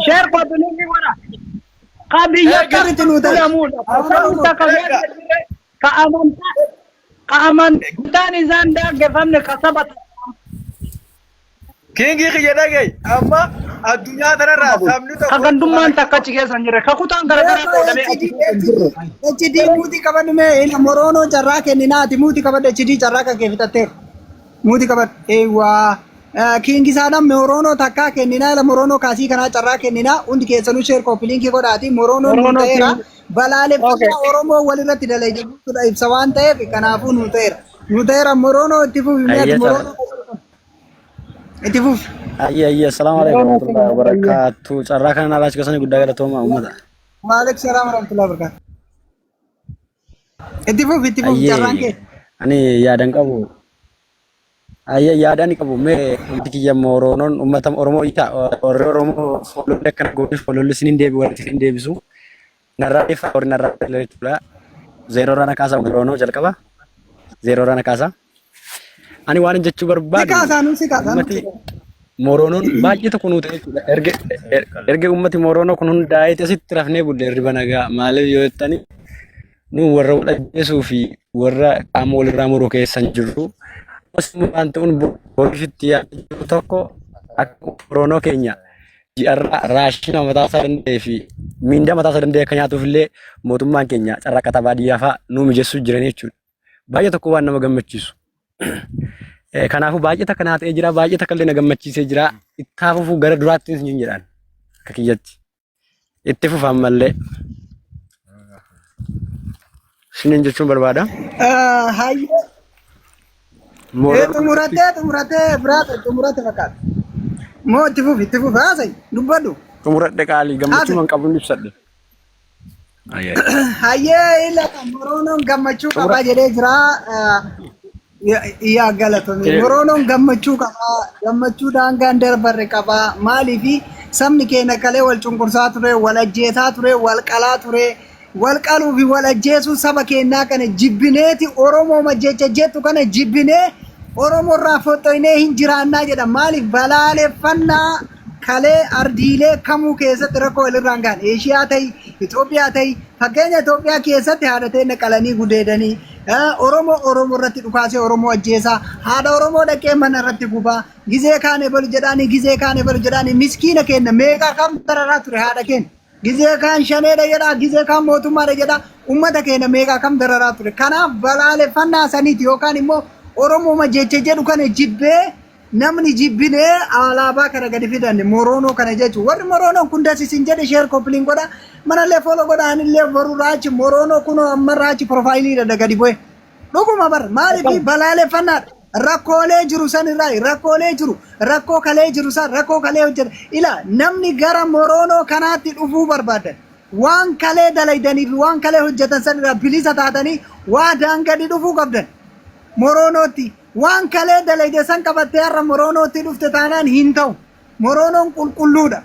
Share copy link godha. Ka biyya Eega. Sirriitti nuu ta'e. bulamuudha. Ka sabni takka Eega. keessa jirre ka amantaa ka amantaan isaan daangeffamne ka saba tokko. Kiingii kiyya dhaga'i. Amma addunyaa tanarraa sabni Ka tokko gandummaan takka achi keessa hin jirre. Ka kutaan garaagaraa qoodamee achi keessa hin jirre. HD muutii qabadhu mee ila moroonoo carraa kenninaati muutii qabadhu HD carraa kan kee fixatteeru. Muutii qabadhu. Eewwaa. Kiingi saadam moroonoo takkaa kenninaa ila moroonoo kaasii kanaa carraa kenninaa hundi keessanuu sheer koppiliinkii godhaati moroonoon nuu Moroonoo ta'eera. king. Balaaleffannaa Oromoo walirratti dalagee jechuudha ibsa waan ta'eef kanaafuu nuu ta'eera. Nuu ta'eera moroonoo itti fufi mee ati Ayyee cara. moroonoo itti fufi. Ayyee ayyee assalaamu alaikum Moroonoo warahmatullahi king. wabarakatuh. Carraa kana naa laachuu keessanii guddaa galatooma uummata. Waalaikum salaam warahmatullahi wabarakatuh. Itti fufi itti fufi carraan Ayyee kee. ani yaadan qabu. Ayyee yaadan qabu mee ummati kiyya Moroonoon uummata Oromoo ita warri Oromoo foololli akkana goote foololli isiniin deebi warri isiniin deebisu. Narraa ifa warri narraa jechuudha. Zeeroo irraa na kaasa Moroonoo jalqaba. Zeeroo irraa na kaasa. Ani waan jechuu Si barbaadu kaasaa nu si kaasaa nu ummati si kaasaa. Moroonoon baay'ee tokko nuu ta'e jechuudha. Erga erga ummati Moroonoo kun hundaa'ee asitti rafnee bulle hirriba nagaa maaliif yoo jettani nu warra wal ajjeesuu fi warra qaama walirraa muru keessa hin jirru. Ammas waan ta'uun boriifitti yaaduu tokko akka Moroonoo keenya ji'arraa raashina mataa isaa danda'ee fi miindaa mataa isaa danda'e akka nyaatuuf illee mootummaan keenya carraaqqata baadiyyaa fa'aa nuu mijeessuu jiran jechuudha. Baay'ee tokko waan nama gammachiisu. Kanaafuu baay'ee takka naa ta'ee jira, baay'ee takka illee na gammachiisee jira. Itti haa fufuu gara duraatti hin jedhaan akka kiyyatti. Itti fufa ammallee. Isiniin jechuun barbaada. Hayyee. Mooraa Xumuratee xumuratee biraata xumurate fakkaata. Moo itti fufi itti fufi haasa'i dubbadhu. Xumuradhe qaalii gammachuu Haasa'i. man qabuun ibsadhe. Hayyee ila moroonoon gammachuu qabaa jedhee jira. Yaa galatoomi. Moroonoon gammachuu qabaa gammachuu daangaan darbarre qabaa maaliifi sabni keenya kalee wal cunqursaa ture wal ajjeesaa ture wal qalaa ture wal qaluu fi wal ajjeesuu saba keenyaa kana jibbineeti Oromooma jecha jettu kana jibbinee Oromoorraa foxxoynee hin jiraannaa jedha maaliif balaaleffannaa kalee ardiilee kamuu keessatti rakkoo walirraan gahan Eeshiyaa ta'i Itoophiyaa ta'i fakkeenya Itoophiyaa keessatti haadha teenna qalanii gudeedanii Oromoo Oromoo irratti dhukaasee Oromoo ajjeesaa haadha Oromoo dhaqee mana irratti gubaa gizee kaan ebalu jedhaanii gizee kaan ebalu jedhaanii miskiina keenna meeqaa kam dararaa ture haadha keenya gizee kaan shaneedha jedhaa gizee kaan mootummaadha jedhaa ummata keenya meeqaa kam dararaa ture kanaaf balaaleffannaa saniiti yookaan immoo Oromooma jecha jedhu kana jibbee Namni jibbinee alaabaa kana gadi fidanne moroonoo kana jechuun warri moroonoon kun das isin jedhe sheer koppiliin godha manallee follow godha anillee boru raachi moroonoo kunoo amma raachi profaayiliidha gadi bu'e dhuguma bar maaliif balaaleffannaadha rakkoolee jiru san irraa rakkoolee jiru rakkoo kalee jiru san rakkoo kalee hojjeta ila namni gara moroonoo kanaatti dhufuu barbaadan waan kalee dalaydanii fi waan kalee hojjetan san irraa bilisa taatanii waa daangadi dhufuu qabdan moroonootti Waan kalee dalayde san qabattee har'a Moroonootti dhufte taanaan hin ta'u. Moroonoon qulqulluudha.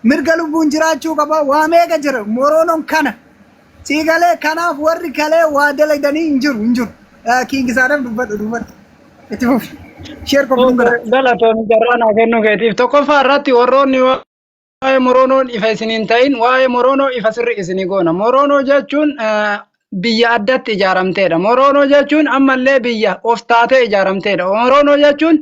Mirga lubbuun jiraachuu qaba. Waa meeqa jira. Moroonoon kana. Sii galee kanaaf warri kalee waa dalaydanii hin jiru hin jiru. Kiingi Saadam dubbadhu dubbadhu. Itti fufi. Sheer koppiin godha. Galatoon carraa naa kennuu keetiif tokkoffaa irratti warroonni waa'ee Moroonoon ifa isin hin ta'in waa'ee Moroonoo ifa sirri isinii goona. Moroonoo jechuun biyya addatti ijaaramteedha. Moroonoo jechuun ammallee biyya of taatee ijaaramteedha. Moroonoo jechuun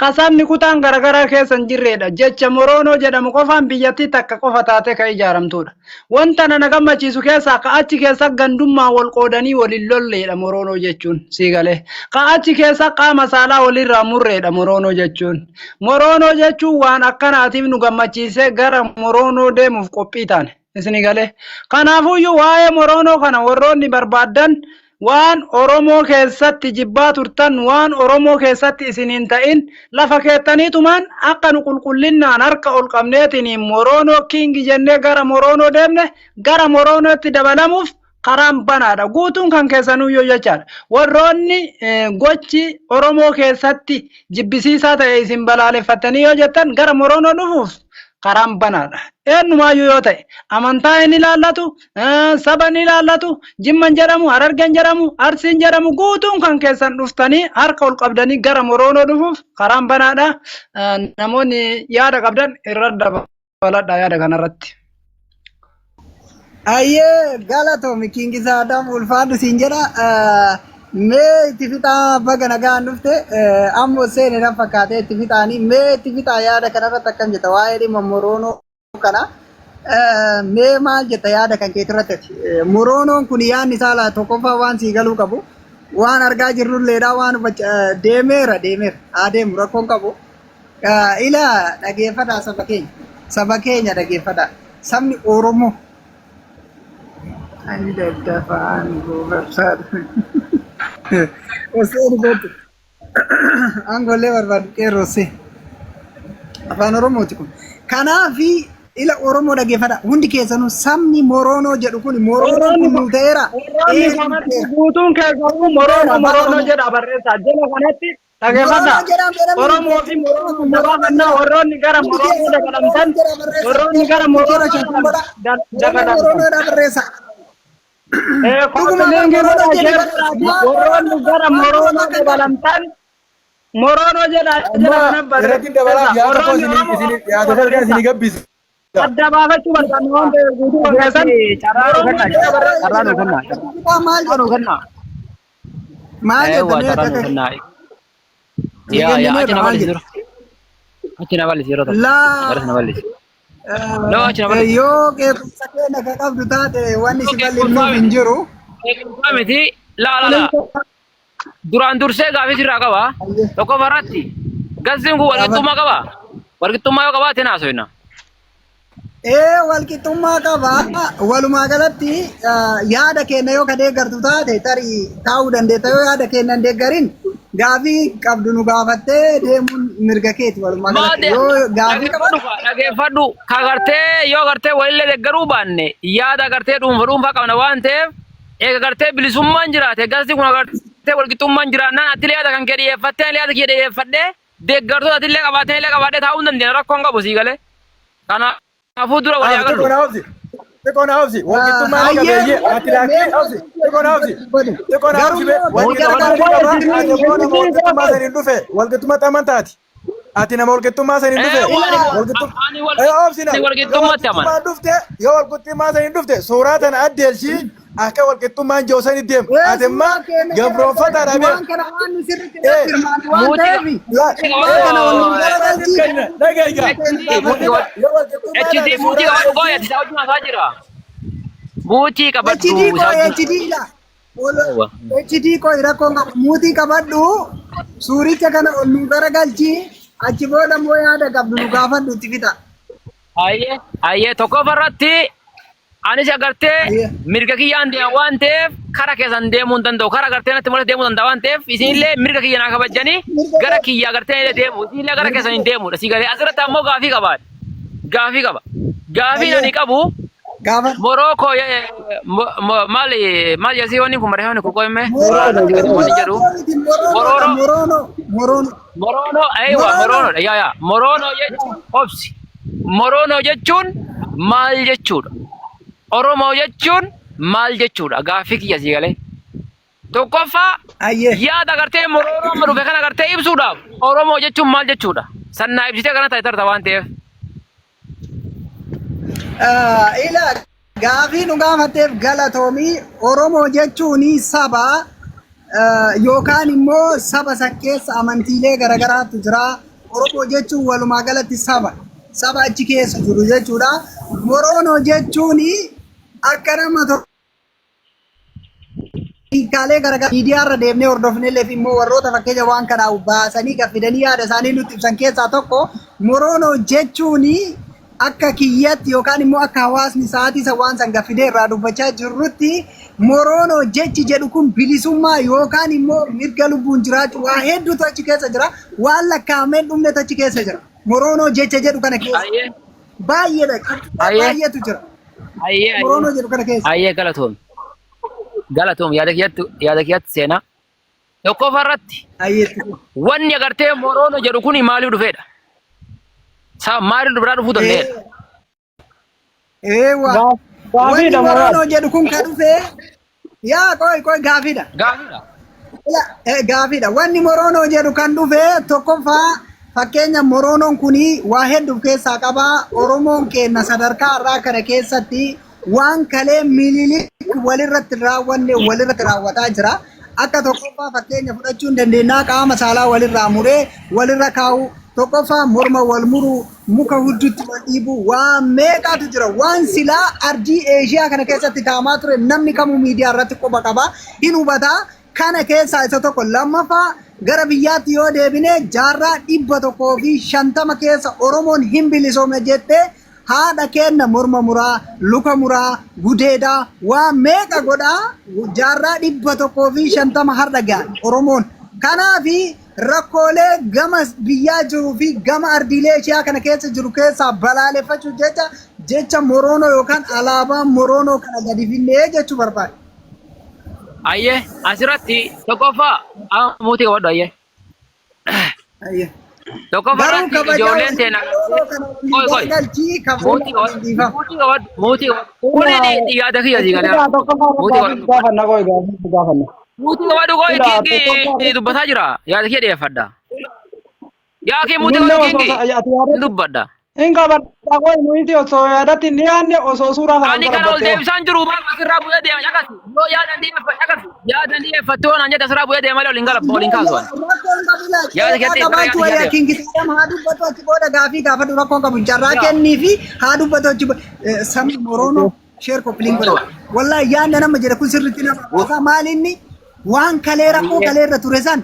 kasabni kutaan garaagaraa keessa hin jirreedha. Jecha Moroonoo jedhamu qofaan biyyattii takka qofa taatee kan ijaaramtuudha. Wanta na gammachiisu keessaa ka achi keessa gandummaa wal qoodanii waliin lolleedha Moroonoo jechuun sii galee. Ka achi keessa qaama saalaa walirraa murreedha Moroonoo jechuun. Moroonoo jechuun waan akkanaatiif nu gammachiisee gara Moroonoo deemuuf qophii taane. Isinii galee. Kanaafuyyuu waa'ee Moroonoo kana warroonni barbaaddan waan Oromoo keessatti jibbaa turtan waan Oromoo keessatti isin hin ta'in lafa keettaniitumaan akka nu qulqullinnaan harka ol qabneetiin Moroonoo King jennee gara Moroonoo deemne gara Moroonootti dabalamuuf karaan banaadha. Guutuun kan keessanuyyuu jechaadha. Warroonni gochi Oromoo keessatti jibbisiisaa ta'e isin balaaleffattanii yoo jettan gara Moroonoo dhufuuf karaan banaadha. Eenyumaayyuu yoo ta'e amantaa hin ilaallatu, saba hin ilaallatu, Jimman jedhamu, Harargeen jedhamu, Arsiin jedhamu guutuun kan keessan dhuftanii harka ol qabdanii gara Moroonoo dhufuuf karaan banaadha. Namoonni yaada qabdan irra daba. Dabaladhaa yaada kanarratti. Ayyee, galatoomi King Saadaam, ulfaadhu siin jedha. Mee itti fixaa, baga nagaan dhufte. Ammoo seene na fakkaate itti fixaanii. Mee itti fixaa, yaada kanarratti akkam jetta waa'ee dhimma Moroonoo kana? Mee maal jetta yaada kan keetirratti ati? Moroonoon kun yaadni isaa laa tokkoffaa waan sii galuu qabu. Waan argaa jirrulleedha, waan deemeera deemeera haa deemu, rakkoon qabu. Ilaa, dhageeffadhaa saba keenya. Saba keenya dhageeffadhaa. Sabni Oromoo. Ani daddafaan goofarsaadha. Osoo dhugooti. Aangollee barbaadu qeerroosee. Afaan Oromooti kun. Kanaafi ila Oromoo dhageeffadhaa. Hundi keessanuu sabni Moroonoo jedhu kun, Moroonoon kun nuu ta'eera. Warroonni Ee, nuu kanatti ta'eera. guutuun keessanuu Moroonoo Moroonoo jedha barreessaa. Jala kanatti dhageeffadhaa. Moroonoo jedhaan jedhamni. Oromoo fi Moroonoo dabaafannaa, warroonni gara Hundi Moroonoo keessanuu dabalamtan, Moroonoo jedhaa barreessaa. warroonni gara Jira Moroonoo shakkuun godha. Oromoo dabalamtan. Moroonoodhaa barreessaa. Dhuguma Copy link Moroonoo godhaa, jedhi share barreessa. godhaati. Maal Warroonni gara maal Moroonoo akka qabu? dabalamtan Moroonoo jedha jala Amma kana irratti dabalaaf barreessa. yaada koo Warroonni isinii Oromoo isinii yaada salgaa barreessa. isinii gabbisa. Adda baafachuu barbaanne waan ta'eef guutuu keessan Carraa nu Moroonoo kennaa. jedha barreessa. Carraa nu kennaa. Maal Carraa nu jetta? kennaa. Maal jetta Eewwa, mee carraa nu akka kennaa. Yaa yaa, achi na kennineerra maal bal'isi jetta? dura. Achi na bal'isi yeroo tokko. Laa. Garas na bal'isi. Loo, achi na bal'isi. Yoo qeequmsa keenya ka qabdu taate, wanni si bal'ifnuuf hin jiru. Eegumsaa miti. Laa laa laa. Duraan dursee gaafii sirraa qaba. Tokko irratti gassiin kun walqixxummaa qaba. Walqixxummaa yoo qabaate naasofna. Ee, walqixxummaa qaba. Walumaa galatti yaada keenya yoo ka deeggartu taate tarii taa'uu dandeetta. Yoo yaada keenya hin deeggarin, gaafii qabdu nu gaafattee deemuun mirga keeti walumaa galatti. Yoo gaafii Dhageeffadhu, dhageeffadhu. Ka gartee yoo gartee walillee deeggaruu baanne, yaada gartee dhuunfa dhuunfaa qabna waan ta'eef, eega gartee bilisummaan jiraate, gasti kun agartee walqixxummaan jiraannaan, atilee yaada kan kee dhiyeeffattee, ani yaada kiyya dhiyeeffadhee, deeggartoota atillee qabaatee illee qabaadhee taa'uu hin dandeenya, rakkoon qabu sii galee. Kanaafuu dura walii Ah, xiqqoo agarru. na obsi. Xiqqoo na obsi. Walqixxummaa ni qabeeyyee. Ati laakkee obsi. Xiqqoo na obsi. Xiqqoo na obsi bee. Walqixxummaa ni qaba. Ati immoo nama walqixxummaa saniin dhufe. Walqixxummaa amantaati. Ati nama walqixxummaa saniin dhufe. Walqixxummaa. Ani Eh, obsi na. ani Yoo walqixxummaatti amana. walqixxummaan dhufte, yoo walqixxummaa saniin dhufte, suuraa tana addeelchii akka walqixxummaan jiru sanitti deemu. Ati immoo gabroonfataadha bee. Waan kana waan nu sirriitti irratti hirmaannu waan Muutii ta'eef waan kana wal nu garagalchii. HD muutii qabadhu, qoy, ati isaa wajjin haasaa jira. Muutii qabadhu HD isaa qoy wajjin. HD dha. HD qoy, rakkoon qabu. Muutii qabadhu, suuricha kana ol nu garagalchii, achi booda immoo yaada qabdu nu gaafadhu, itti fixa. Ayyee ayyee, tokkoffaa irratti anis agartee mirga kiyyaan deema waan ta'eef kara keessan deemuu hin danda'u. Kara agartee natti mul'atu deemuu danda'a waan ta'eef, isinillee mirga kiyya naa kabajjanii gara kiyya agartee illee deemu. Isinillee gara keessan hin deemudha. Si galee asirratti ammoo gaafii qaba. Gaafii qaba. Gaafiin ani qabu Gaafa Morookoo maali maal jedhasi wanni kun barreeffamni kun qo'ime wanni jedhu Moroonoo, Moroonoo, Moroonoo. Moroonoo, aywa. Moroonoo. Moroonoo, yaa yaa, Moroonoo jechuun, obsi, Moroonoo jechuun maal jechuudha? Oromoo jechuun maal jechuudha? Gaaffii kiyya sii galee. Tokkoffaa yaada agartee Moroonoo amma dhufe kana agartee ibsuudhaaf Oromoo jechuun maal jechuudha? Sannaa ibsitee kana ta'e tarta waan ta'eef. Ila, gaafii nu gaafatteef galatoomii. Oromoo jechuun saba yookaan immoo saba san keessa amantiilee garagaraatu jira. Oromoo jechuun walumaa galatti saba achi keessa jiru jechuudha. Moroonoo jechuun akka nama tokko hiikkaalee garagaraa miidiyaa irra deemnee hordofnellee fi immoo warroota fakkeenya waan kanaa baasanii gaffidanii yaada isaanii nutti ibsan keessaa tokko, Moroonoo jechuun akka kiyyatti yookaan immoo akka hawaasni sa'aatii isa waan san gaffidee irraa dubbachaa jirrutti, Moroonoo jechi jedhu kun bilisummaa yookaan immoo mirga lubbuun jiraachuu, waa hedduutu achi keessa jira, waan lakkaa'amee hin dhumnetu achi keessa jira Moroonoo jecha jedhu kana keessa. Baay'eedha, baay'eetu jira Moroonoo jedhu kana keessa. Ayyee, galatoom. Galatoom, yaada kiyyatti seenaa. Tokkoffaa irratti wanni agartee Moroonoo jedhu kuni maaliif dhufeedha? Maaliif biraa dhufuu danda'eedha? Eewwa. Wanni Gaafiidha Moroonoo Moroon. jedhu kun kan dhufe, yaa qoy qoy, gaafiidha. Gaafiidha. Ila, gaafiidha. Wanni Moroonoo jedhu kan dhufe tokkoffaa Fakkeenya Moroonoon kun waa hedduu of keessaa qaba. Oromoon keenya sadarkaa har'aa kana keessatti waan kalee Minilik walirratti hin raawwanne walirratti raawwataa jira. Akka tokkoffaa fakkeenya fudhachuu hin dandeenya. Qaama saalaa walirraa muree walirra kaa'uu, tokkoffaa morma wal muruu, muka hudduutti wal dhiibuu, waan meeqaatu jira. Waan silaa ardii Eeshiyaa kana keessatti ta'amaa ture namni kamuu miidiyaa irratti quba qaba, hin hubata. Kana keessaa isa tokko. Lammaffaa gara biyyaatti yoo deebine jaarraa 150 keessa Oromoon hin bilisoomne jettee haadha keenna morma muraa, luka muraa, gudeedaa, waa meeqa godhaa jaarraa 150 har'a gahan Oromoon. Kanaafi rakkoolee gama biyyaa jiruu fi gama ardiilee Eshiyaa kana keessa jiru keessaa balaaleffachuuf jecha jecha Moroonoo yookaan alaabaa Moroonoo kana gadi finnee jechuu barbaade. Ayyee asirratti tokkoffaa amma muutii qabadhu ayyee. Ayyee. Tokkoffaa Garuu irratti kabajaa ijoolleen waliin teena Moroonoo kana waliin qoy qoy garagalchii kabajaa muutii waliin qabadhu dhiifama. muutii qabadhu muutii qabadhu kuni yaada kiyya sii galee Silaa tokkoffaa muutii irratti qabadhu gaafanna qoy gaafii gaafanna. muutii qabadhu qoy Silaa kingi tokkoffaa dubbataa jira yaada kiyya dhiyeeffadha. Yaa kee muutii Nullee qabadhu osoo kingi ati hin yaadatti dubbadha. hin qabadha qoy nuti osoo yaadatti hin dhiyaanne osoo suuraa kanaan Ani kana ol garabattee. deebisaan jiru maal asirraa bu'ee deema caqasi. Yoo yaadan dhiyeeffa caqasi. Yaadan dhiyeeffatte waan an jette asirraa bu'ee deema malee ol hin galabba ol hin kaasu ani. Rakkoon qabu laa Yaada qeeqaa keetti bara qabaachuu yaada wayyaa keetti. kingisaadhaan haa dubbatu achi booda gaafii gaafadhu rakkoon qabu carraa Yaa. kennii fi haa dubbatu achi sabni Moroonoo sheer koppiliin godha. Wallahi yaadna nama jedhe kun sirriitti nama baasaa maal inni waan kalee rakkoo kalee irra ture san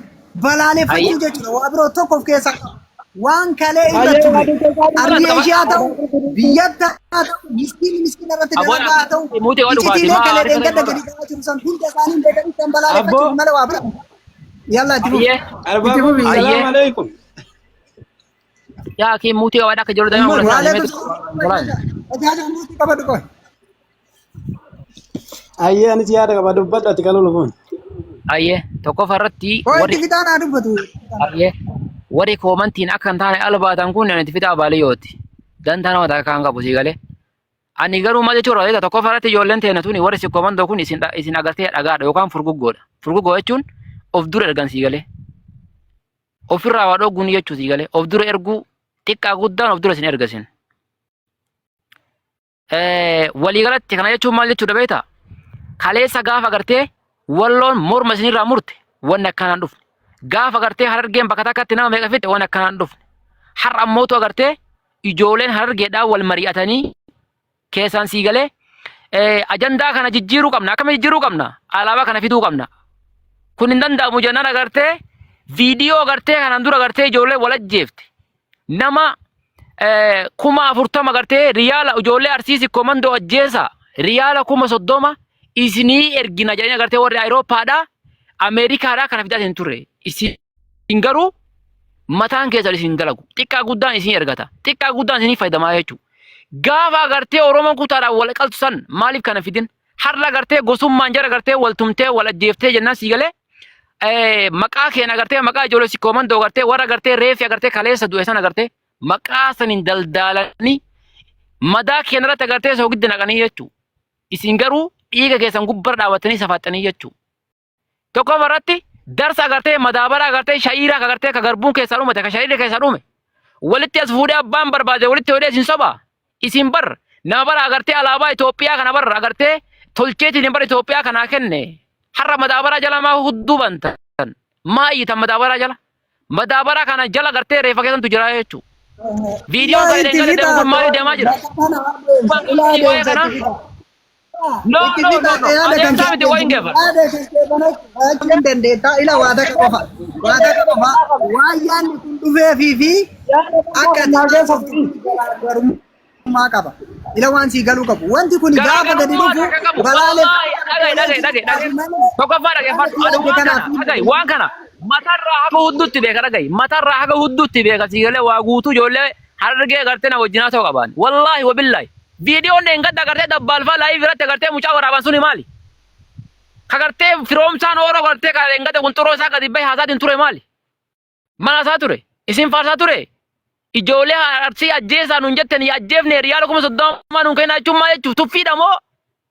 balaaleffachuu jechuudha. Waa biroo tokko of keessaa qaba. Waan kalee irra Hayyee ture yaadni keessaa ardii Eeshiyaa ta'u biyyatti haa ta'u miskiinni miskiina irratti Aboon dalagaa haa ta'u muutii waan dhugaati icitiilee maa kalee ariifata dheengadda hin gadi ta'aa jiru san hunda isaanii hin beekanii kan balaaleffachuuf Abboo malee waa bira. Yalla itti fufi. Ayyee Itti fufi. ayyee Salaamu alaikum. yaa kee muutii qabaadha akka jiru deemaa Umar mul'ata waalaikum meetu salaam. Tajaajila muutii qabadhu qoy. Ayyee anis yaada qaba dubbadhu ati kaluu lufuun. Ayyee tokkoffaa irratti Qoy warri itti fixaan haa dubbatu. ayyee warri koomantiin akka hin taane albaatan kun ani itti fixaa baaliyooti. Dantaa nama takka kan qabu sii galee. Ani garuu maal jechuu barbaada tokkoffaa irratti ijoolleen teenya tuni warri si koomandoo kun isin isin agartee dhagaadha yookaan furguggoodha. Furguggoo jechuun of dura ergan sii galee. Ofirraa waa dhooguun jechuu sii galee. Of dura erguu xiqqaa guddaan of dura isin erga isin. Waliigalatti kana jechuun maal jechuudha beektaa? Kaleessa gaafa agartee walloon morma isinirraa murte wanni akkanaan dhufne. Gaafa agartee harargeen bakka takkatti nama meeqa fixe wanni akkanaan dhufne. Har'a ammootu agartee ijoolleen harargeedhaan wal mari'atanii keessaan sii galee ajandaa kana jijjiiruu qabna. Akkamitti jijjiiruu qabna? Alaabaa kana fiduu qabna. Kun hin danda'amu jennaan agartee viidiyoo agartee kanaan dura agartee ijoollee wal ajjeefte. Nama 40,000 agartee riyaala ijoollee Arsii Sikkoo Mandoo ajjeesa riyaala 30,000 isinii ergina jedhanii agartee warri Ayiroopaadhaa Ameerikaadhaa kana fidaa isin turre. Isin garuu mataan keessan isin dalagu. Xiqqaa guddaan isin ergata. Xiqqaa guddaan isinii fayyadamaa jechuudha. Gaafa agartee Oromoon kutaadhaan wal qaltu san maaliif kana fidin? Har'a agartee gosummaan jara agartee wal tumtee wal ajjeeftee jennaan sii galee maqaa keen agartee maqaa ijoollee sikkoo mandoo agartee warra agartee reeffi agartee kaleessa du'e san agartee maqaa saniin daldaalanii madaa keen irratti agartee soogidda naqanii jechuu. Isin garuu dhiiga keessan gubbara dhaabatanii safaaxanii jechuu. Tokkoffaa irratti darsa agartee madaabara agartee sha'iiraa agartee ka garbuun keessaa dhumate ka sha'iirri keessaa dhume walitti as fuudhee abbaan barbaade walitti hodhee isin soba isin bar nama bara agartee alaabaa Itoophiyaa kana bar agartee tolcheetiin bara Itoophiyaa kanaa kenne har'a madaabaraa jala maa hudduu bantan maa iyyitan madaabaraa jala madaabaraa kana jala agartee reeffa keessantu jira jechuu viidiyoon Ilaa kan itti dheengadda deemu fixaa kun maaliif deemaa jira kana ilaa waa'ee deemsa kanaa itti fixaa. No, Itti no, no, fixaa no. yaada kan Adeemsaa miti wayin geeffa. yaada kan kee banachuu hin dandeettaa ila waa takka qofa waa takka qofa waan yaadni kun dhufeefii fi akka ati haasoftu garaagarummaa qaba. Ila waan sii galuu qabu. Wanti kun gaafa gadi Garaagarummaa dhufu takka qabu. balaalee Wallaahi dhaga'i dhaga'i dhaga'i dhaga'i. Tokkoffaa dhaggeeffadhu. Ani waan kana dhaga'i waan kana matarraa haga hudduutti beeka dhaga'i. Matarraa haga hudduutti beeka sii galee waa guutuu ijoollee harargee agartee na wajjin haasa'u qabaan. Wallaahi wabillaahi. Viidiyoon dheengadda agartee dabbaalfaa laayii biratti agartee mucaa waraaban suni maali? Kagartee firoomsaan hooroo agartee ka dheengadda qunxuroo isaa gadi bahe haasaatiin ture maali? Mana isaa ture. Isin faarsaa ture. Ijoollee arsii ajjeesaa nuun jettanii ajjeefne riyaala 30,000 nuun kennaa jechuun maal jechuuf tuffiidha moo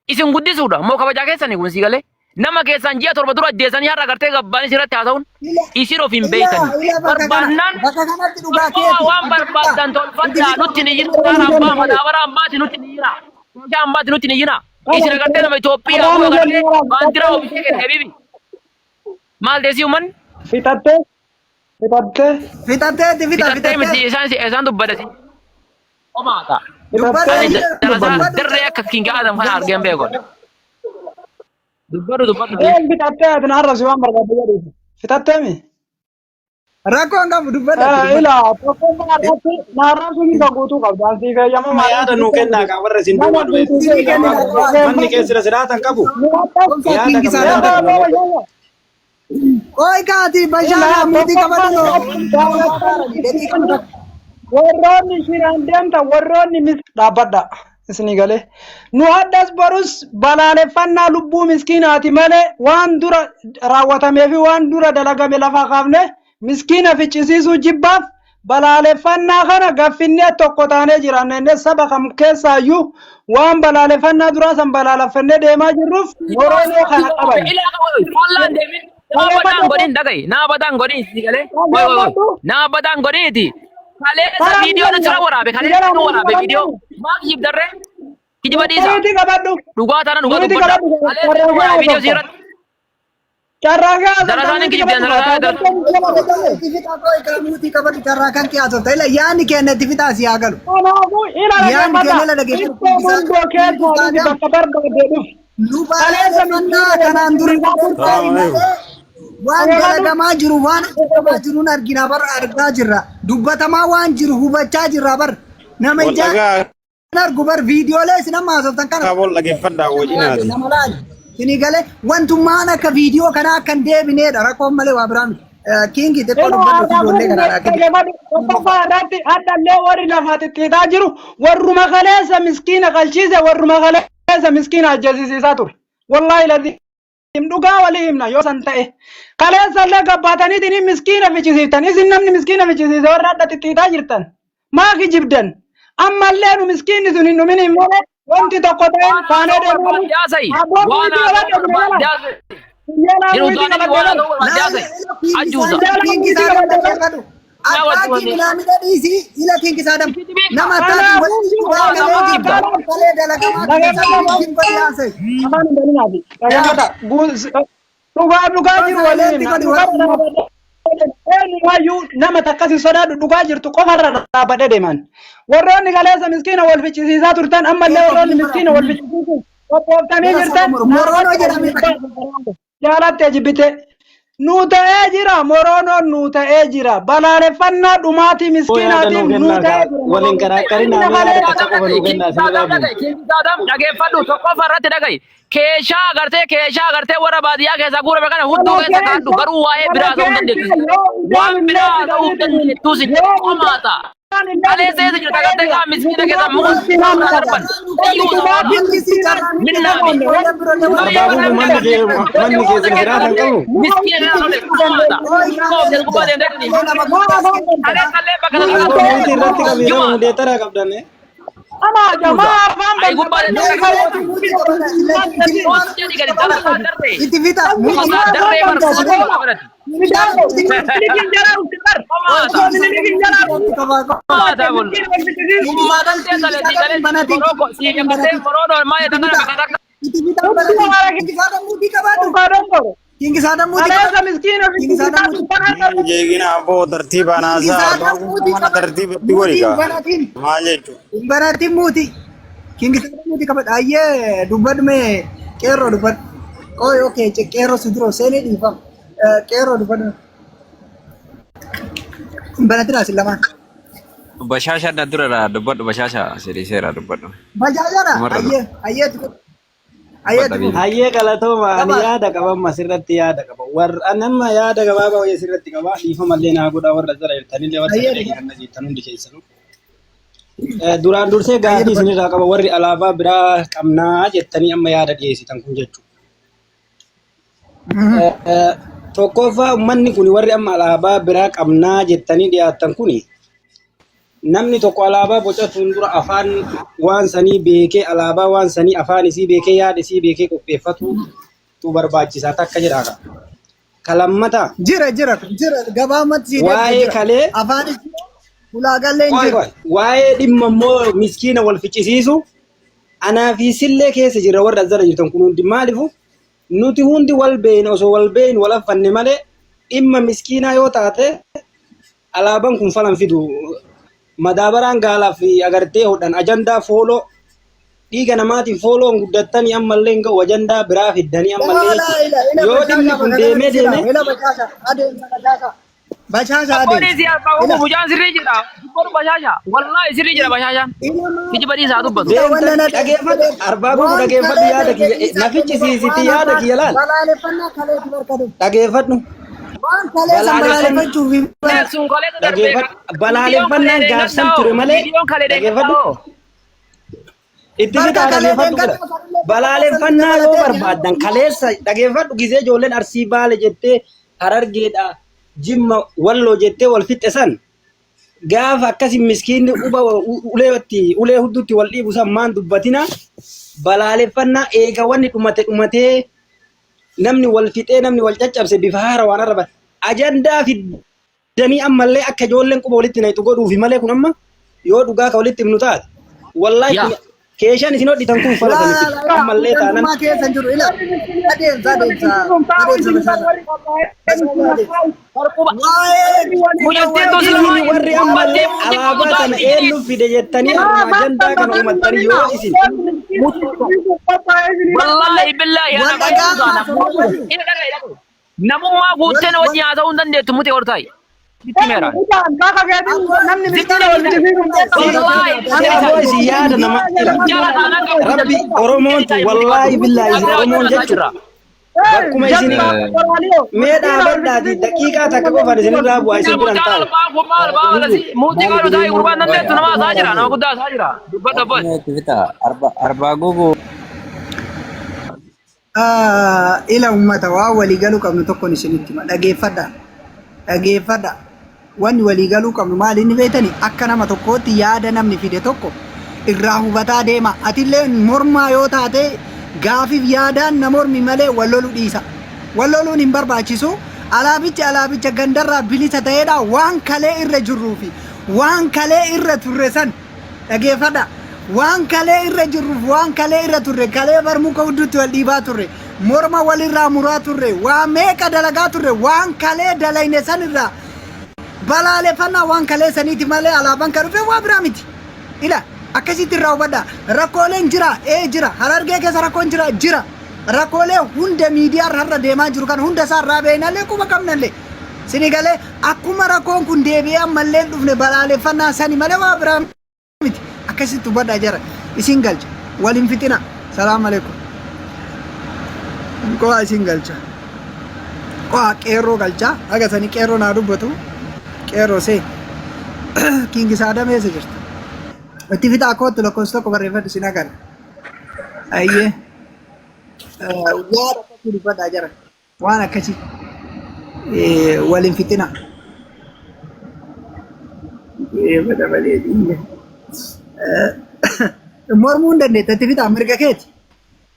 isin guddisuudha moo kabajaa keessanii kun sii galee. Nama keessan ji'a 7 dura ajjeesanii har'a gartee gabbaanii sirratti haasa'uun Ila isin of hin ila beektani. ila bakka kana Barbaannaan bakka kanatti dhugaa tokkoffaa keeti. waan Bakka barbaaddan tolfadhaa nutti hin iyyina. Karaa abbaa madaabaraa ammaati nutti hin iyyina. Meeshaa ammaati nutti hin iyyina. Isin agartee nama Itoophiyaa Karaa kun nu agartee jalli baandiraa oomishee kenne habiibi. Maal deesii uummanni? Fixattee fixattee Fixatteetti fixa Fixattee miti fixattee. isaan isaan dubbadati. Homaata. Dubbadhu Ani fixattee darasaa dubbanna. dirree akka kinga Adam kana argeen beekon. Dubbadhu dubbadhu. Een fixattee ati na arrabsi waan barbaadde jedhuuf. Fixattee mi? Rakkoo hin qabu dubbadhu ati dubbadhu. Ilaa tokkummaa irratti na arrabsuu mirga guutuu qabda. Ansi Amma fayyamamaa yaada nuu kennaa kaa warra isin nama duuba dhufe. guutuu Isinii keessa kennina qo'aa. Manni keessa siraatan qabu. Obsa Yaada kingi qabna isaa yaada danda'u. qabna. Qoy kaati Ilaa bashaana muutii tokkummaa qabadhu irratti dedii qabadhu. warroonni shiraan deemtan warroonni mis dhaabbadha isinii galee nu haddas borus balaaleffannaa lubbuu miskiinaati malee waan dura raawwatamee fi waan dura dalagame lafa kaafne miskiina ficcisiisuu jibbaaf balaaleffannaa kana gaffinnee tokko taanee jiraanna inni saba kam keessaayyuu waan balaaleffannaa duraa san balaaleffannee deemaa jirruuf moroonoo kana qaban. Ilaa fallaan deemin. Nama badaan godhin dhaga'i. Nama badaan godhin si galee. Wai wai wai. Nama badaan godhiniiti. Kaleessa Karaa viidiyoo biyya sirra waraabe. Kaleessa jala nu waraabe qabadhu. viidiyoo. Maa kijibdarree? Kijiba dhiisa. Muriitii qabadhu. Dhugaa taana dhugaa Muriitii dubbadha. qabadhu. Kaleessa nu waraabe viidiyoo sirratti. Carraa gahaa Darasaan hin kijibdeen darasaa darasaa. Itti fixa qoy kaa muutii qabadhu carraa kan kee haasofta. Ila yaadni keenya itti fixaa si haa galu. Kanaafuu ila Yaadni dhaggeeffadha. keenya ila dhaggeeffadhu. Ittoo mundoo keessaa dhufi bakka barbaadde dhufi. Nu Kaleessa balaaleffannaa miskiina kanaan dura Salaamu malee alaikum. waan Dhaggeeffadhu. dalagamaa jiru waan hojjetamaa jiruun argina bar argaa jirra. Dubbatamaa waan jiru hubachaa jirra bar. Nama Wal ijaan dhagaa argu bar viidiyoolee isin amma haasoftan kana wal dhageeffadhaa wajjinaati. nama laali. Isinii galee wantummaan akka viidiyoo kanaa akka hin deebineedha rakkoon malee waa biraa miti. Kingi xiqqoo Ila dubbadhu harkaa ijoollee fuudhu kana dhaa kenni. dhaggeeffadhu. Tokkoffaa irratti haddallee warri lafaa xixxiitaa jiru warruma kaleessa miskiina qalchiise warruma kaleessa miskiina ajjeesisiisaa ture. Wallaahi lazim dhugaa walii himna yoo san ta'e. Kaleessa illee gabbaataniitiin miskiina fichisiiftan. Isin namni miskiina fichisiise warra hadha xixxiitaa jirtan. Maa kijibdan? Ammallee nu miskiinni sun hin dhumin hin malee wanti tokko ta'e Waan faanee haasa'uu deemaa barbaadde haasa'i. Abboo Waan muriitii haasa'uu qabadhu barbaadde biyya haasa'i. laa Hin muriitii udaanii qabadde waan bara. haasa'uu barbaadde haasa'i. Ajuuza. Kingi isaa dhaggeeffadhu. Naa Abbaa wajji wanni. minaamina dhiisii ila kingi isaa dam. Nama Kanaafuu taatiin walitti dhugaa Waan galee haasa'uu jiru. jibba. Kalee dalagamaa ture sana wajjin godhi haasa'i. Afaan hin baninaati. Dhaggeeffata. Dhugaa dhugaa jiru waliin Sagaleen himna. godhi Dhugaa waliin dhaabbadhee eenyumaayyuu nama takkas hin sodaadhu dhugaa jirtu qofarra dhaabbadhee deeman. Warroonni kaleessa miskiina wal ficcisiisaa turtan ammallee warroonni miskiina wal ficcisiisuuf qophooftanii jirtan Moroonoo jedhamee jaalatte jibbite. Nuu ta'ee jira moroonoon nuu ta'ee jira balaaleffannaa dhumaatii Koo yaada nuu miskiinaatiin nuu kennaa ta'ee kaa jira waliin moroonoo. karaakkarinaa Inni mee yaada kaleessa takka qofa nuu kennaa isin irraa buuna. Dhageeffadhu tokkoffaa irratti dhaga'i. Keeshaa agartee keeshaa agartee warra baadiyyaa keessaa guurame kana hudduu Kana keessa kaadhu keessa garuu waa'ee kana biraa ta'uu hin keessa dandeettu. yoo Waan udaan biraa illee ta'uu hin fidanii dandeettu si yoo qomaata. udaan illee Kaleessa eessa fidanii jirta ta'ee agartee jira kaa miskiina keessa nuti muka miskiinaan irraa qaba darban. Iyyuu nuti ta'uu miskiinaan Minnaami. Arbaa kun manni kee manni keessan jiraatan qabu. Miskiina kana lole qomaata. Muka of jalqabaa deemtee kaleessa illee bakka sana Alboo muitii irratti qabii nama Jumaata. mudeetaraa qabdan. Ama jamaa afaan Ay gubbaa deemtee jedhi gadi darasaa darree. Itti fixa. Darasaa darree barsiisuu godhati. Qomaata. Qomaata kun. Ummatan teessa leetii galee moroko sii gabatee moroodoo maal jedhan kana bakka takka. Itti fixa. Kingisaa muutii qabaadhu. Kingisaa muutii Kaleessa qabaadhu. miskiina Kingisaa muutii. Jeegina abboo tartiibaan haasaa arbaa kun mana tartiibatti godhi Muutii kaa. banatiin. Maal jechuudha? Banatiin muutii. Kingisaa muutii qabaadhu. Ayyee dubbadhu mee qeerroo dubbadhu. Qoy okee qeerroo si dura seenee dhiifama. Qeerroo dubbadhu. Banatiin asin lamaan. Bashaasha adda durarraa dubbadhu bashaasha sidii seeraa dubbadhu. Bajaajara Umarra ayyee ayyee tuqu. Ayyee tuqu. Hayyee galatooma ani Gabaas. yaada qaba amma asirratti yaada qaba. Warra ani amma yaada gabaabaa wayii asirratti qaba. Dhiifamallee naa godhaa warra jala jirtanillee warra Ayyee sagalee dubbadhu. kan jirtan hundi keessanuu. Duraan dursee Ayyee gaaffii dubbadhu. isinirraa qaba warri alaabaa biraa qabnaa jettanii amma yaada dhiyeessitan kun jechuudha. Tokkoffaa uummanni kun warri amma alaabaa biraa qabnaa jettanii dhiyaattan kun namni tokko alaabaa bocatuun dura afaan waan sanii beekee alaabaa waan sanii afaan isii beekee yaada isii beekee qopheeffatu tu barbaachisaa takka jedhaa ka. Ka lammataa Jira jira jira gabaabumatti sii deebisa waa'ee jira. kalee Afaanis jira ulaagallee hin qoy jiru. qoy waa'ee dhimma immoo miskiina wal ficcisiisu anaa fi sillee keessa jirra warra as jala jirtan kun hundi maalifu nuti hundi wal beeyna osoo wal beeynu wal affanne malee dhimma miskiinaa yoo taate alaaban kun falan fidu madaabaraan gaalaa fi agartee hodhan ajandaa fooloo dhiiga namaatiin fooloon guddattanii ammallee hin ga'u ajandaa biraa fiddanii ammallee Laa jechuudha. ila ila Yoo dhimmi bashaasha kun bakka deemee kanatti sila deemee ila bashaasha adeemsa bashaasha bashaasha Abboon adeemsa si arbaa ila umu mucaan sirrii jira. Dubbatu bashaasha. Wallaahi sirrii jira bashaashaan. ila maa Kijiba dhiisaa dubbatu. ila wanna deemtan na dhageeffadhu arbaa gubu waan dhageeffadhu kalee yaada darbe kiyya dhiisaa na fichisiisiti waan yaada har'aa kiyya laal balaaleffannaa kaleeti barkadu dhageeffadhu waan kalee san balaaleffanna balaaleffachuuf hin bara Sun kaleessa darbee dhageeffadhu viidiyoon kalee balaaleffannaan gaafsan deengaddaa ture malee viidiyoon kalee dhageeffadhu deengaddaa itti barka fixaa kalee dhageeffadhu godha deengaddaa sanillee balaaleffannaa yoo dabalatee barbaaddan kaleessa dhageeffadhu gizee ijoolleen arsii baale jettee harargeedha jimma walloo jettee wal fixxe san gaafa akkasi miskiinni uba uleetti ulee hudduutti wal dhiibu san maan dubbatina balaaleffannaa eega wanni dhumate dhumatee namni wal fixee namni wal caccabse bifa haara waan arraba ajandaa fiddanii ammallee akka ijoolleen quba walitti naqxu godhuufi malee kun amma yoo dhugaa ka walitti himnu taate wallaahi Yaa. kun keeshaan isin hodhitan kun fala Laa sanitti laa laa ammallee taanan gandummaa keessa hin jiru ila adeemsa adeemsa adeemsa bashaasha bashaasha adeemsa Barquba. waa'ee Mucattiin tun isin silaa warri ammallee alaabaa tana eenyu fide jettanii har'uma ajandaa kana uumattanii yoo isin Wallaahi billaahi ana wal baay'ee dhagaa dhugaana. haasawaa Ina dhaga'i dhaga'i. Namummaa guuttee na wajjin haasa'uu hin dandeettu mute hortaayi. Sitti meera. Namni miskiina wal Wallaahi si aboo isin yaada nama ila jala taanaan qabu. rabbi oromoon tun wallaahi billaahi isin oromoon jechuun bakkuma isin mee dhaabadhaati daqiiqaa takka qofaan isinirraa bu'aa isin biran Mucaan taa'u. albaa kun maal baala si muutii qabu taa'e gurbaan dandeettu nama haasa'aa jira nama guddaa haasa'aa jira. Dubbadhu abbaan. Itti fixaa arbaa gubu Ila ummata waan walii galuu qabnu tokkoon isinitti hima dhageeffadha dhageeffadha wanni walii galuu qabnu maali inni beektani akka nama tokkootti yaada namni fide tokko irraa hubataa deema atillee mormaa yoo taate gaafiif yaadaan na mormi malee wal loluu dhiisa wal loluun hin barbaachisu alaabichi alaabicha gandarraa bilisa ta'eedha waan kalee irra jirruu fi waan kalee irra turre san Dhageeffadha. Waan kalee irra jirruuf waan kalee irra turre kalee bar muka hudduutti wal dhiibaa turre morma walirraa muraa turre waa meeqa dalagaa turre waan kalee dalayne san irraa balaaleffannaa waan kalee saniiti malee alaabaan kan dhufe waa biraa miti. Ila akkasitti irraa hubadha. Rakkooleen jira ee jira harargee keessa rakkoon jira jira. Rakkoolee hunda miidiyaa har'a deemaa jiru kan hunda isaa irraa beeknallee quba qabnallee. Sini galee akkuma rakkoon kun deebi'ee ammallee hin dhufne balaaleffannaa sani malee waa biraa miti. Akkasitti hubadhaa jara. Isin galcha. Wal hin fixina. Salaam alaikum. Qo'aa isin galcha. Qo'aa qeerroo galcha. Haga sani qeerroo naa dubbatu. Qeerroo seen. Kingi Saadam eessa jirta? Itti fixaa kootu lakkoofsa tokko barreeffadhu sin agarra. Ayyee. Yaada akkasii dubbadhaa jara. Waan akkasii wal hin fixina. Dabalee mormuu hin dandeetta itti fixaa mirga keeti.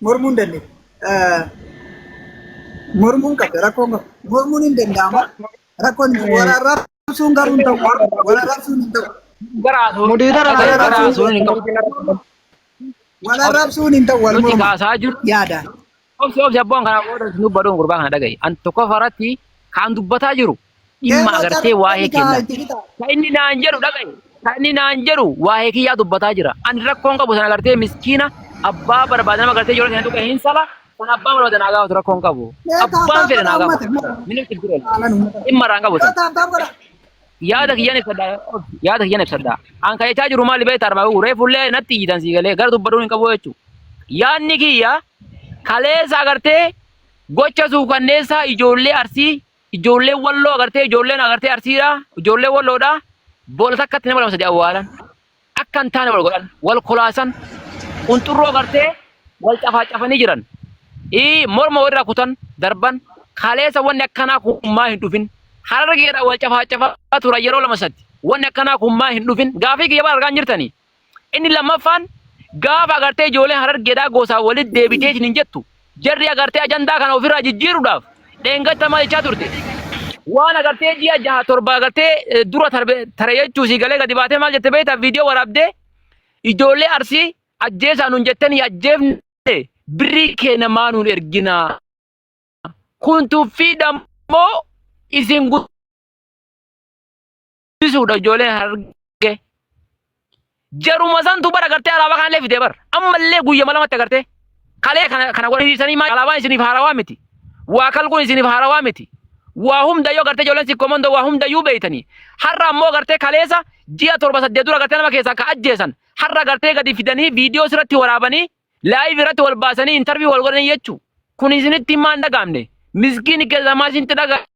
Mormuu hin dandeetta. Mormuu hin qabda rakkoon qabu. Mormuun hin danda'ama. Rakkoon hin jiru. Wal arrabsuun garuu hin ta'u. Wal arrabsuun hin ta'u. Mudiidara Wal Gara arrabsuun haasuun hin qabu. wal arrabsuun hin ta'u wal Nuti morma kaasaa jiru. yaadaan. Obsi obsi abboon kana booda nu baduun gurbaa kana dhaga'i. An tokkoffaa irratti kan dubbataa jiru dhimma Qeerroo agartee carraa waa'ee kaa kennaa. itti fixaa. Ka inni naan jedhu dhaga'i. Ka inni naan jedhu waa'ee kiyyaa dubbataa jira. Ani rakkoon qabu sana agartee miskiina abbaa barbaade nama agartee yeroo sana tuqe hin sala. Kan abbaan barbaade naa gaafatu rakkoon qabu. Mee Abbaan taaptaap fedhe godhaa naa gaafatu. uummata. Minni itti Haalan uummata. dhimma irraa hin qabu Yoo sana. taaptaap godhaa. Yaada kiyyan ibsadha. Yaada kiyyan ibsadha. An kan jechaa jiru maali beektaa armaa gurguree reefullee natti iyyitan sii galee gara dubbadhuun hin qabu jechuudha. Yaadni kiyya kaleessa agartee gocha suukanneessaa ijoollee arsii ijoollee walloo agartee ijoolleen agartee arsiidha ijoollee walloodha boola takkatti nama lama sadi awwaalan akka hin taane wal godhan wal kolaasan qunxurroo agartee wal cafaacafanii jiran ii morma walirraa kutan darban kaleessa wanni akkanaa kun maa hin dhufin harargeedha wal cafaacafaa turan yeroo lama sadi wanni akkanaa kun maa hin dhufin gaafii kiyya bara argaa hin jirtanii inni lammaffaan gaafa agartee ijoolleen harargeedhaa gosaan walitti deebitee hin jettu Jarri agartee ajandaa kana ofirraa jijjiiruudhaaf dheengadda maal jechaa turte? Waan agartee ji'a jaha torba agartee dura tarbe tare jechuu sii galee gadi baatee maal jette beektaa viidiyoo waraabdee ijoollee Arsii ajjeesaa nuun jettanii ajjeefne birrii keenya maa nuun erginaa? Kun tuffiidha moo isin guddisuudha ijoolleen Harargee? Jaruma santu bara agartee alaabaa kanallee fidee bara. Ammallee guyyama lamatti agartee. Kalee kana kana godhanii dhiisanii maal alaabaan isiniif haarawaa miti. Waa kalquun isiniif haarawaa miti. Waa hundayyuu agartee ijoolleen sikkoo mandoo waa hundayyuu beeytanii. Har'a ammoo agartee kaleessa ji'a torba saddeet dura agartee nama keessaa ka ajjeesan. Har'a agartee gadi fidanii viidiyoo sirratti waraabanii laayiv irratti wal baasanii intarvii wal godhanii jechuu. Kun isinitti himaa hin dhagaamne. Miskiin keessaa maa isinitti dhagaamne.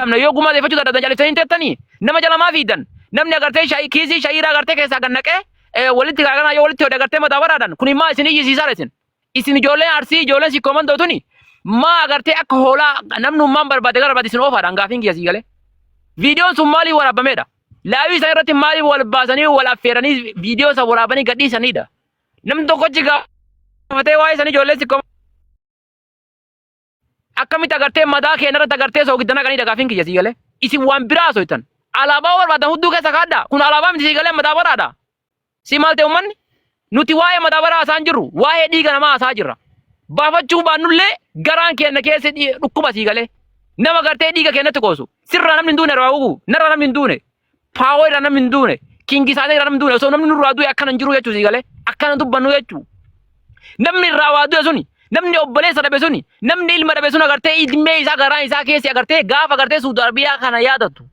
Namni yoo gumaa deeffachuu dadhabdan calliftanii hin teettanii nama jala maa fiidan namni agartee shaayii kiisii shayiiraa agartee keessaa gad naqee walitti garaagaraa yoo walitti hodhe agartee mataa baraadhan kun maa isin iyyisiisaadha isin isin ijoolleen arsii ijoolleen sikkoo mandoo tuni maa agartee akka hoolaa namnummaan barbaade gara barbaade isin oofaadhaan gaafiin kiyya sii galee viidiyoon sun maaliif waraabameedha laayivii isaan irratti maaliif wal baasanii wal affeeranii viidiyoo isa waraabanii gadhiisaniidha namni tokkochi gaafatee waa'ee isanii ijoolleen sikkoo Akkamitti agartee madaa keenya irratti agartee soogidda naqanii gaafiin kiyya sii galee. Isin waan biraa haasoftan. Alaabaa barbaadan hudduu keessa kaadhaa. Kun alaabaa miti sii galee madaabaraadha. Si maal ta'e uummanni? Nuti waa'ee madaabaraa haasa'aa hin jirru. Waa'ee dhiiga namaa haasa'aa jirra. Baafachuu baannullee garaan keenya keessa dhukkuba sii galee. Nama gartee dhiiga keenyatti qoosu. Sirraa namni hin duune irraa ugu. Narraa namni hin duune. Paawoo irraa namni hin duune. Kingisaatee irraa namni hin duune. Osoo namni nurraa du'e akkana hin jiru jechuu sii galee. Akkana dubbannu jechuu. Namni irraa waa du'e suni, namni obboleessa dhabe suni, namni ilma dhabe sun agartee ilmee isaa garaan isaa keessi agartee gaafa agartee Suudi Arabiyaa kana yaadattu.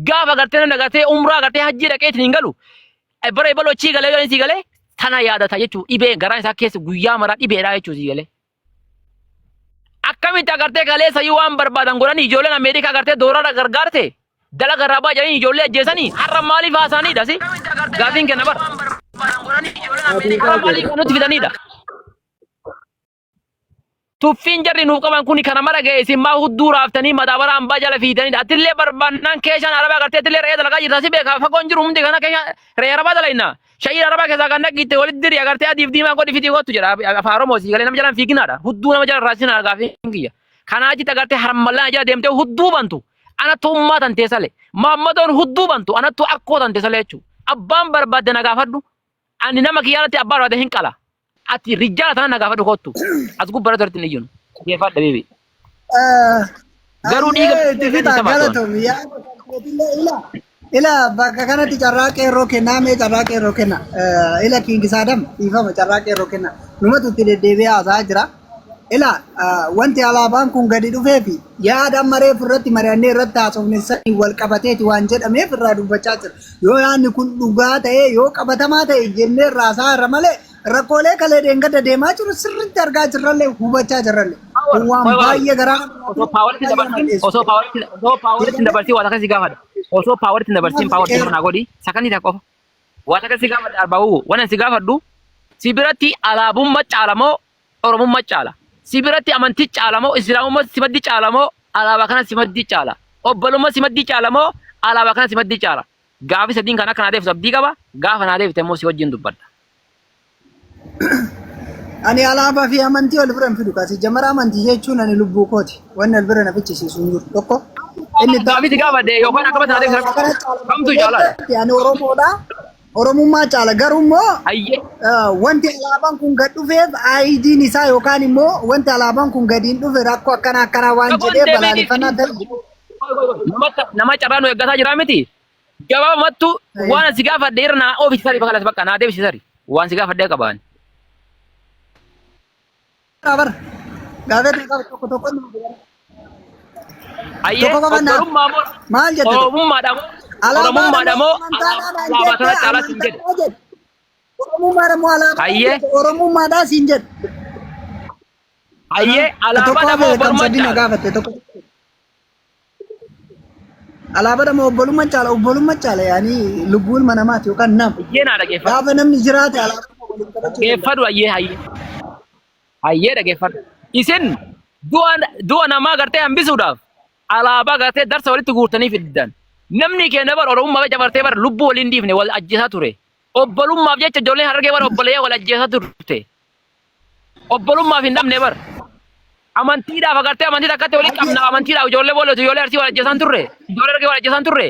Gaafa agartee namni agartee umraa agartee hajjii dhaqee ittiin hin galu. Bara ebaloo achii galee yoo sii galee tana yaadata jechuu dhibee garaan isaa keessa guyyaa maraa dhibeedha jechuu sii galee. Akkamitti agartee kaleessa yoo waan barbaadan godhanii ijoolleen Ameerikaa agartee doorara gargaarte dalaga irraa ba'a jedhanii ijoollee ajjeesanii har'a maaliif haasaaniidha si gaafiin kenna bara. Har'a maaliif kan nutti fidaniidha. Tuffiin jarri nuuf qaban kun kana mara ga'e isin maa hudduu raaftanii madaabara ambaa jala fiitanidha. Atillee barbaannaan keeshaan arabaa agartee atillee re'ee dalagaa jirta si beekaa fagoon jiru hundi kana keeshaan re'ee arabaa dalayna. Shayii arabaa keessaa kan dhaqiitte walitti diri agartee adiif diimaa godhi fitii kottu jedha afaan Oromoo sii galee nama jalaan fiiginaadha. Hudduu nama jala raasinaa gaafiin kiyya. Kanaa achitti agartee harmallaan jala deemtee hudduu bantu. Anattu ummaa tantee sale. Maammadoon hudduu bantu anattu akkoo tantee sale jechuudha. Abbaan barbaadde na gaafadhu. Ani nama kiyyaarratti abbaa barbaadde hin qala. Ati rijjaala tana na gaafadhu kottu. As gubbarratti walitti hin iyyinu. Dhaggeeffadha beebi. Garuu dhiiga Ayyee itti ni fixa sabaatu. galatoomi yaada keetillee ila ila bakka kanatti carraa qeerroo kennaa mee carraa qeerroo kenna ila King Saadam dhiifama carraa qeerroo kenna numatu itti deddeebi'ee haasa'aa jira ila wanti alaabaan kun gadi dhufee fi yaada amma reefu irratti mari'annee irratti haasofne sanii wal qabateeti waan jedhameef irraa dubbachaa jira yoo yaadni kun dhugaa ta'ee yoo qabatamaa ta'e jennee irraa haasa'aa irra malee Rakkoolee kalee dheengadda deemaa jiru sirriitti argaa jirrallee hubachaa jirrallee. Power, Kun waan power. baay'ee garaa nama Osoo nyaatu, paawaritti baay'ee nama dabarsin, dheessu. osoo paawaritti, osoo paawaritti dabarsii waan akkasii gaafadha. Osoo paawaritti dabarsin paawaritti nama naa godhi. Sakandii takka qofa. Waan akkasii gaafadha arba'uu. Waan si gaafadhu si biratti alaabummaa caala moo oromummaa caala? Si biratti amantii caala moo islaamummaa si maddi caala moo alaabaa kana si maddi caala? Obbolummaa si maddi caala moo alaabaa kana si maddi caala? Gaafi sadiin kan akka naa deebisu abdii qaba. Gaafa naa deebite immoo si wajjin dubbadha. Ani alaabaa fi amantii wal bira hin fidu. Kasi jamara amantii jechuun ani lubbuu kooti. Wanni wal bira na fichisiisu hin jiru. Tokko inni Gaafi si gaafadhe yookaan akkamitti naa deebisa alaabaa kana caala kamtu caalaadha? ani Oromoodha. Oromummaa caala. Garuu immoo Hayyee. wanti alaabaan kun gad dhufeef aayidiin isaa yookaan immoo wanti alaabaan kun gadi hin dhufe rakkoo akkana akkanaa waan Qaboon jedhee deebii balaaleffannaa ta'e. Nama carraa nu eeggataa jira miti. Gabaabamattu waan si gaafadhe irra naa oofisi sari bakka bakka naa deebisi sari. Waan si gaafadhe qabaan. Bara gaafee tokko tokko nama gara. Ayyee Tokko qofa naa. obbolummaa moo Maal jette tokko? Oromummaadha moo Oromummaadha Alaabaadha moo moo amantaadhaan alaabaa jette kana caalaa siin jedhe. amantaadhaa jedhe. Oromummaadha moo alaabaa Ayyee jette Oromummaadhaa siin jedhe. ayyee Tokko alaabaadha moo hafe kan obbolummaa sadii na caala. gaafatte tokko. Alaabaadha moo obbolummaa caala obbolummaa caala yaani lubbuu ilma namaati yookaan nama. Ayyee naa dhageeffadhu. Gaafa namni jiraate alaabaa waliin qabachuu danda'a. Dhageeffadhu ayyee ayyee. Ayyee dhageeffadhu. Isin du'a du'a namaa gartee hambisuudhaaf alaabaa gartee darsa walitti guurtanii fiddan. Namni keenya bar oromummaa jecha bartee bar lubbuu waliin dhiifne wal ajjeesaa ture. Obbolummaaf jecha ijoolleen harargee bar obboleeyyaa wal ajjeesaa turte. Obbolummaaf hin dhabne bar. Amantiidhaaf agartee amantii takkatti walitti qabna amantiidhaaf ijoollee boolootu ijoollee arsii wal ajjeesaan turre ijoollee argee wal ajjeesaan turre.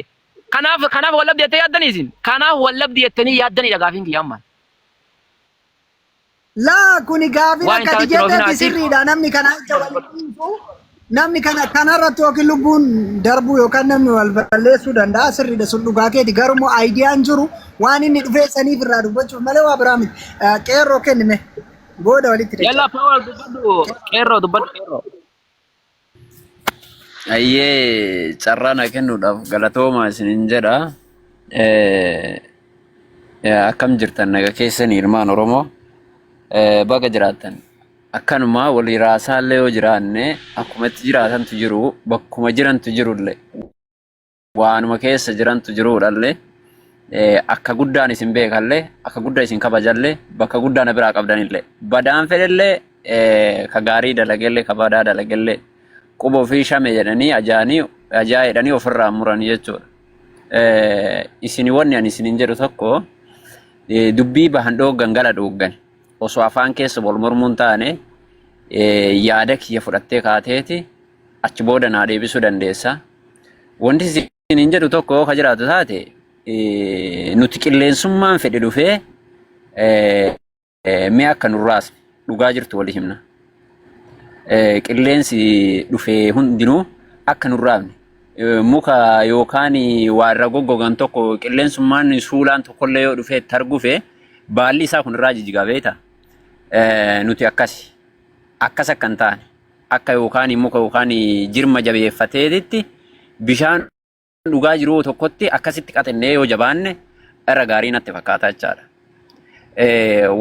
Kanaaf kanaaf wal dhabdi jettee yaaddanii isin. Kanaaf wal dhabdi jettanii yaaddaniidha gaafiin kiyya ammaan. Laa kuni gaafiin Waan hin akka ati taanetti jettetti roobinaati. sirriidha. Namni kana jecha wal dhiisu namni kana kanarratti yookiin lubbuun darbuu yookaan namni wal balleessuu danda'a sirriidha sun dhugaa keeti. Garuu immoo aayidiyaan jiru waan inni dhufee saniif irraa dubbachuuf malee waa biraa miti. Qeerroo kennime booda walitti Yalla deebina. power dubbadhu qeerroo dubbadhu qeerroo. Ayyee carraa na kennuudhaaf galatooma isinin jedha. Akkam jirtan naga keessanii ilmaan Oromoo baga jiraattan. Akkanuma walii raasaallee yoo jiraanne akkuma itti jiraatantu jiru bakkuma jirantu jirullee waanuma keessa jirantu jiruudhallee akka guddaan isin beekallee akka guddaa isin kabajallee bakka guddaa na biraa qabdanillee badaan fedhellee ka gaarii dalagellee ka badaa dalagellee quba ofii shame jedhanii ajaanii ajaa jedhanii ofirraa muranii jechuudha. Isin wanni ani isinin jedhu tokko dubbii bahan dhooggan gala dhooggan osoo afaan keessa wal mormuun taane yaada kiyya fudhattee kaateeti achi booda naa deebisuu dandeessa. Wanti isiniin jedhu tokko ka jiraatu taate nuti qilleensummaan fedhe dhufee mi'a akka nurraas dhugaa jirtu walii himna. Qilleensi dhufee hundinuu akka nurraafne muka yookaan waa irra goggogan tokko qilleensummaan suulaan tokkollee yoo dhufee itti argufe baalli isaa kun irraa jijjigaa beektaa? Nuti akkasi. Akkas akka hin taane. Akka yookaan muka yookaan jirma jabeeffateetitti bishaan dhugaa jiru tokkotti akkasitti qaxinnee yoo jabaanne irra gaarii natti fakkaata jechaadha.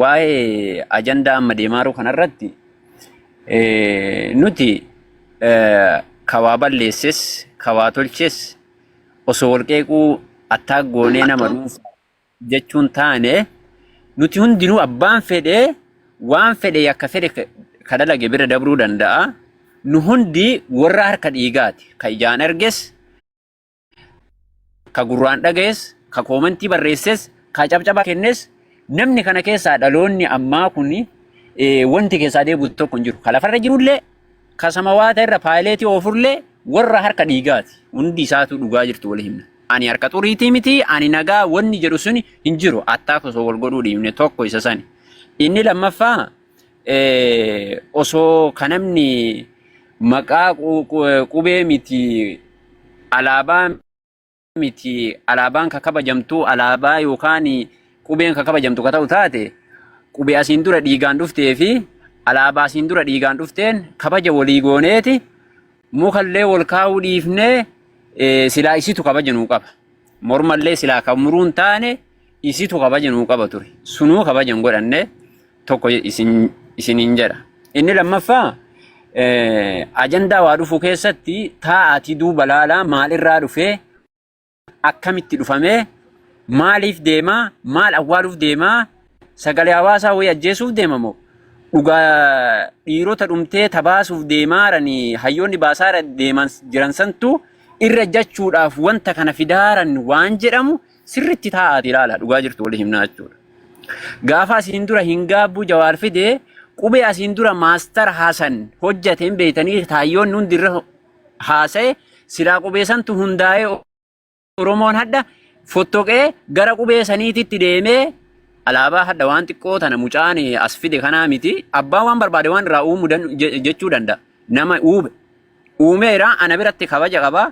Waa'ee ajandaa amma deemaa jiru kanarratti nuti ka waa balleesses ka waa tolches osoo wal qeequu attaak goonee nama dhuunfaa jechuun taane nuti hundinuu abbaan fedhe waan fedhe yakka fedhe ka dalage bira dabruu danda'a. Nu hundi warra harka dhiigaati. Ka ijaan arges, ka gurraan dhaga'es, ka koomantii barreesses, ka cabcaba kennes namni kana keessaa dhaloonni ammaa kun wanti keessaa deebi'u tokko hin jiru. Ka lafarra jirullee, ka samawaata irra paayileetii oofullee warra harka dhiigaati. Hundi isaatu dhugaa jirtu wal himna. Ani harka xuriitii miti, ani nagaa wanni jedhu suni hin jiru. Attaak osoo wal godhuu dhiifne tokko isa sani. Inni lammaffaa osoo ka namni maqaa qubee miti alaabaa miti alaabaan ka kabajamtu alaabaa yookaan qubeen ka kabajamtu ka ta'u taate qubee asiin dura dhiigaan dhuftee fi alaabaa asiin dura dhiigaan dhufteen kabaja walii gooneeti mukallee wal kaa'uu dhiifnee silaa isitu kabaja nuu qaba. Mormallee silaa kan muruun taane isitu kabaja nuu qaba ture. Sunuu kabaja hin godhanne tokko isin isiniin jedha. Inni lammaffaa ajandaa waa dhufu keessatti taa'aatii duuba laalaa maalirraa dhufee akkamitti dhufamee maaliif deemaa maal awwaaluuf deemaa sagalee hawaasaa wayii ajjeesuuf deema moo dhugaa dhiirota dhumtee tabaasuuf deemaarani hayyoonni baasaara deeman jiran santu irra jachuudhaaf wanta kana fidaaran waan jedhamu sirritti taa'aati ilaala dhugaa jirtu walii himnaa jechuudha. Gaafa asiin dura hin gaabbuu Jawaar fide qubee asiin dura maastar Hasan hojjateen beeytanii taayyoonni hundi irra haasa'e silaa qubee santu hundaa'ee Oromoon hadha fottoqee gara qubee saniititti deemee alaabaa hadha waan xiqqoo tana mucaan as fide kanaa miti abbaan waan barbaade waan irraa uumu jechuu danda'a. Nama uume uumeera ana biratti kabaja qaba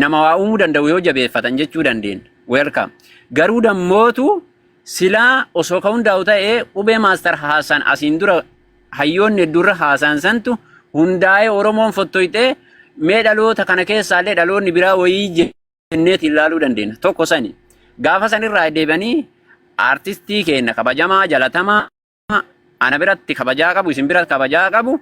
nama waa uumuu danda'u yoo jabeeffatan jechuu dandeenya. Welcome. Garuu dammootu silaa osoo ka hundaa'u ta'ee qubee maastar Haasan asiin dura hayyoonni hedduurra haasaan santu hundaa'ee Oromoon fottoyxee mee dhaloota kana keessaallee dhaloonni biraa wayii jenneeti ilaaluu dandeenya. Tokko sani. Gaafa sanirraa deebi'anii aartistii keenya kabajamaa jalatamaa ana biratti kabajaa qabu isin biratti kabajaa qabu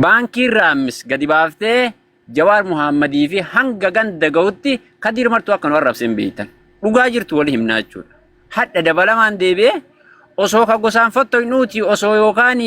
baankii raammis gadi baaftee Jawaar Muhaammadii fi hanga ganda gahutti Kadiir Martuu akka nu arrabse hin beektan. Dhugaa jirtu wal himnaa jechuudha. Hadha dabalamaan deebi'ee osoo ka gosaan fottoynuuti osoo yookaan